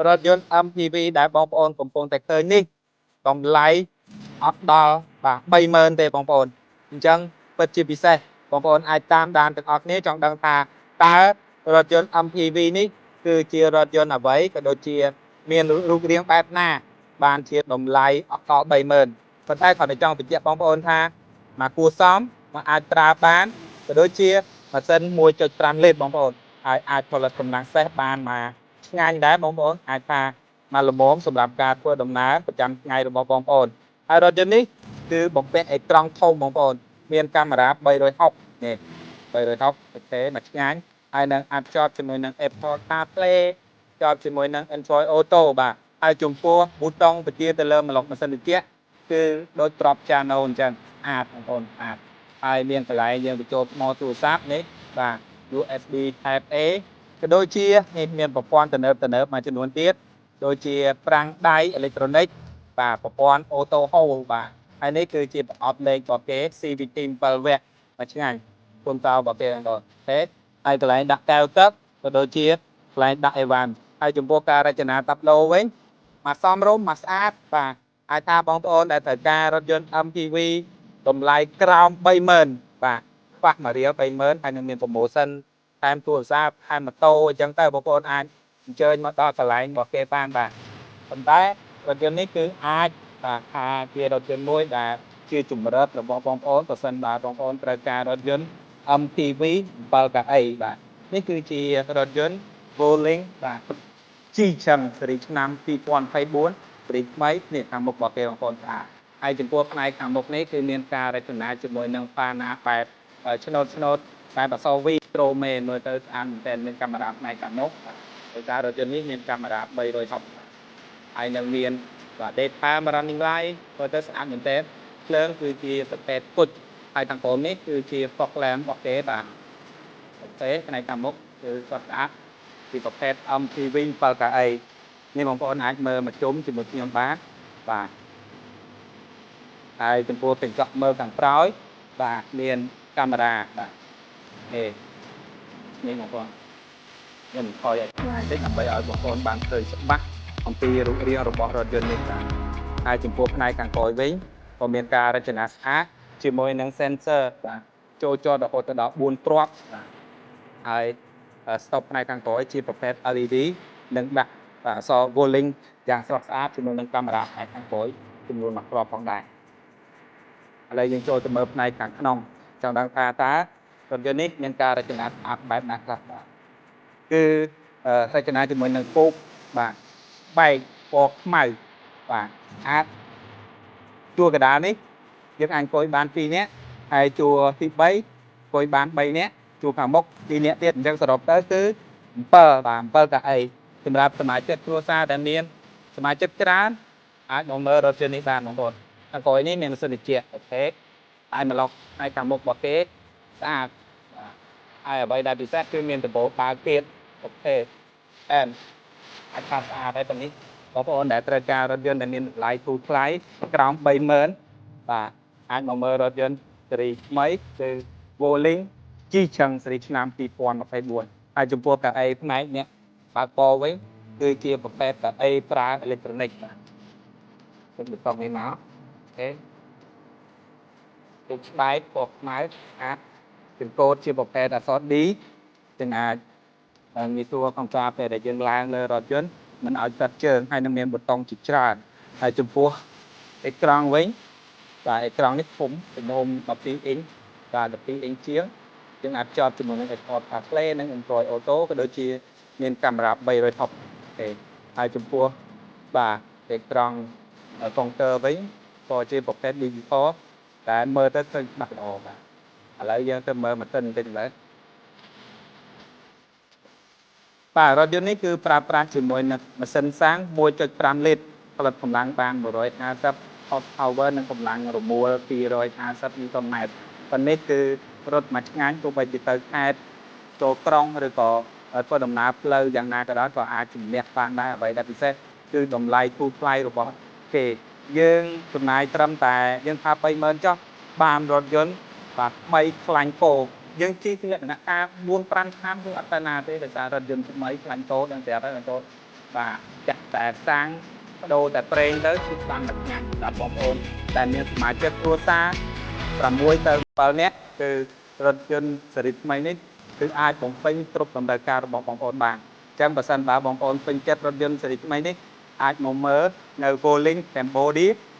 រថយន្ត MPV ដែលបងប្អូនកំពុងតែឃើញនេះតម្លៃអត់ដល់បាទ30000ទេបងប្អូនអញ្ចឹងពិតជាពិសេសបងប្អូនអាចតាមដានទាំងអស់គ្នាចង់ដឹងថាតើរថយន្ត MPV នេះគឺជារថយន្តអ្វីក៏ដូចជាមានរូបរាងបែបណាបានជាតម្លៃអត់ដល់30000ប៉ុន្តែគ្រាន់តែចង់បញ្ជាក់បងប្អូនថាមកគួរសមមកអាចប្រើបានក៏ដូចជាម៉ាស៊ីន1.5លីត្របងប្អូនហើយអាចផលិតកម្លាំងសេះបានមកឆ្ងាញ់ដែរបងប្អូនអាចថាមកល្មមសម្រាប់ការធ្វើដំណើរប្រចាំថ្ងៃរបស់បងប្អូនហើយរថយន្តនេះគឺបំពាក់អេក្រង់ធំបងប្អូនមានកាមេរ៉ា360នេះ360OK មកឆ្ងាញ់ហើយនឹងអាចភ្ជាប់ជាមួយនឹង Apple CarPlay ភ្ជាប់ជាមួយនឹង Android Auto បាទហើយចំពោះប៊ូតុងបញ្ជាទៅលើម្លុកម៉ាស៊ីនត្រជាក់គឺដូចទ្រាប់ Piano អញ្ចឹងស្អាតបងប្អូនស្អាតហើយមានកន្លែងយើងបញ្ចូលថ្មទូរស័ព្ទនេះបាទ USB Type A ក៏ដូចជានេះមានប្រព័ន្ធទំនើបទំនើបមួយចំនួនទៀតដូចជាហ្វ្រាំងដៃអេឡិចត្រូនិកបាទប្រព័ន្ធ Auto Hold បាទហើយនេះគឺជាប្រអប់លេខរបស់គេ CVT 7វគ្គមកឆ្ងាញ់គុណតោរបស់គេហ្នឹងបងទេហើយកន្លែងដាក់កែវទឹកក៏ដូចជាកន្លែងដាក់អីវ៉ាន់ហើយចំពោះការរចនាតាប់ឡូវិញមកសមរម្យមកស្អាតបាទអាចថាបងប្អូនដែលត្រូវការរថយន្ត MPV តម្លៃក្រោម30000បាទខ្វះមួយរៀល30000ហើយនឹងមាន promotion ថែមទូរស័ព្ទថែមម៉ូតូអញ្ចឹងទៅបងប្អូនអាចអញ្ជើញមកដល់កន្លែងរបស់គេបានបាទប៉ុន្តែរថយន្តនេះគឺអាចបាទថាជារថយន្តមួយដែលជាជំរើសរបស់បងប្អូនប្រសិនបើបងប្អូនត្រូវការរថយន្ត MPV 7កៅអីបាទនេះគឺជារថយន្ត Wuling បាទជីឆឹងស៊េរីឆ្នាំ2024ស៊េរីថ្មីនេះខាងមុខរបស់គេបងប្អូនស្អាតហើយចំពោះផ្នែកខាងមុខនេះគឺមានការរចនាជាមួយនឹងប៉ាណាបែបឆ្នូតឆ្នូតបែបអក្សរ V ត្រូមេមើលទៅស្អាតមែនទែនមានកាមេរ៉ាផ្នែកខាងមុខដោយសាររថយន្តនេះមានកាមេរ៉ា360ហើយនឹងមានបាទ daytime running light មើលទៅស្អាតមែនទែនភ្លើងគឺជាប្រភេទគុជហើយខាងក្រោមនេះគឺជា fog lamp របស់គេបាទ OK ផ្នែកខាងមុខគឺគាត់ស្អាតពីប្រភេទ MPV 7កៅអីនេះបងប្អូនអាចមើលមកជុំជាមួយខ្ញុំបានបាទហើយចំពោះកញ្ចក់មើលខាងក្រោយបាទមានកាមេរ៉ាបាទនេះនេះបងប្អូនខ្ញុំថយឲ្យឆ្ងាយតិចដើម្បីឲ្យបងប្អូនបានឃើញច្បាស់អំពីរូបរាងរបស់រថយន្តនេះបាទហើយចំពោះផ្នែកខាងក្រោយវិញក៏មានការរចនាស្អាតជាមួយនឹង sensor បាទចូលចតរហូតដល់4គ្រាប់បាទហើយស្តុបផ្នែកខាងក្រោយជាប្រភេទ LED និងដាក់បាទអក្សរ Wuling យ៉ាងស្រស់ស្អាតជាមួយនឹងកាមេរ៉ាផ្នែកខាងក្រោយចំនួនមួយគ្រាប់ផងដែរឥឡូវយើងចូលទៅមើលផ្នែកខាងក្នុងចង់ដឹងថាតើរថយន្តនេះមានការរចនាស្អាតបែបណាខ្លះបាទគឺរចនាជាមួយនឹងគោកបាទបែកពណ៌ខ្មៅបាទស្អាតជួរកណ្ដាលនេះយើងអាចអង្គុយបាន2នាក់ហើយជួរទី3អង្គុយបាន3នាក់ជួរខាងមុខ2នាក់ទៀតអញ្ចឹងសរុបទៅគឺ7បាទ7កៅអីសម្រាប់សមាជិកគ្រួសារដែលមានសមាជិកច្រើនអាចមកមើលរថយន្តនេះបានបងប្អូនខាងក្រោយនេះមានម៉ាស៊ីនត្រជាក់OK ហើយម្លុកហើយខាងមុខរបស់គេស្អាតបាទហើយអ្វីដែលពិសេសគឺមានដំបូលបើកទៀត OK អែនអាចថាស្អាតហើយប៉ុណ្នេះបងប្អូនដែលត្រូវការរថយន្តដែលមានតម្លៃធូរថ្លៃក្រោម30000បាទអាចមកមើលរថយន្តស៊េរីថ្មីគឺ Wuling ជីឆឹងស៊េរីឆ្នាំ2024ហើយចំពោះកៅអីផ្នែកអ្នកបើកបរវិញគឺជាប្រភេទកៅអីប្រើអេឡិចត្រូនិកបាទខ្ញុំបន្តនេះមក OK រូបស្បែកពណ៌ខ្មៅស្អាតចង្កូតជាប្រភេទអក្សរ D ទាំងអាចងាយស្រួលក្នុងការពេលដែលយើងឡើងលើរថយន្តមិនឲ្យកាត់ជើងហើយនឹងមានប៊ូតុងជាច្រើនហើយចំពោះអេក្រង់វិញបាទអេក្រង់នេះធំទំហំ12អ៊ីងបាទ12អ៊ីងជាងយើងអាចភ្ជាប់ជាមួយនឹង Apple CarPlay និង Android Auto ក៏ដូចជាមានកាមេរ៉ា360ទេហើយចំពោះបាទអេក្រង់កុងទ័រវិញក៏ជាប្រភេទ digital តែមើលទៅឃើញច្បាស់ល្អបាទឥឡូវយើងទៅមើលម៉ាស៊ីនបន្តិចឥឡូវបាទរថយន្តនេះគឺប្រើប្រាស់ជាមួយនឹងម៉ាស៊ីនសាំង1.5លីត្រផលិតកម្លាំងបាន150 horsepower និងកម្លាំងរមួល250នីវតុនម៉ែត្រប៉ុន្នេះគឺរត់មួយឆ្ងាញ់ទោះបីជាទៅខេត្តចូលក្រុងឬក៏ធ្វើដំណើរផ្លូវយ៉ាងណាក៏ដោយក៏អាចជំនះបានដែរអ្វីដែលពិសេសគឺតម្លៃធូរថ្លៃរបស់គេយើងចំណាយត្រឹមតែយើងថា30000ចុះបានរថយន្តបាទថ្មីខ្លាញ់គោយើងជិះលក្ខណៈការ4 5ឆ្នាំគឺអត់ទៅណាទេដោយសាររថយន្តថ្មីខ្លាញ់គោដឹងស្រាប់ហើយបងប្អូន បាទចាក់តែសាំងបដូរតែប្រេងទៅគឺបានមួយថ្ងៃសម្រាប់បងប្អូនដែលមានសមាជិកគ្រួសារ6ទៅ7នាក់គឺរថយន្តស៊េរីថ្មីនេះគឺអាចបំពេញគ្រប់តម្រូវការរបស់បងប្អូនបានអញ្ចឹងបើសិនបើបងប្អូនពេញចិត្តរថយន្តស៊េរីថ្មីនេះអាចមកមើលនៅ Volink Cambodia។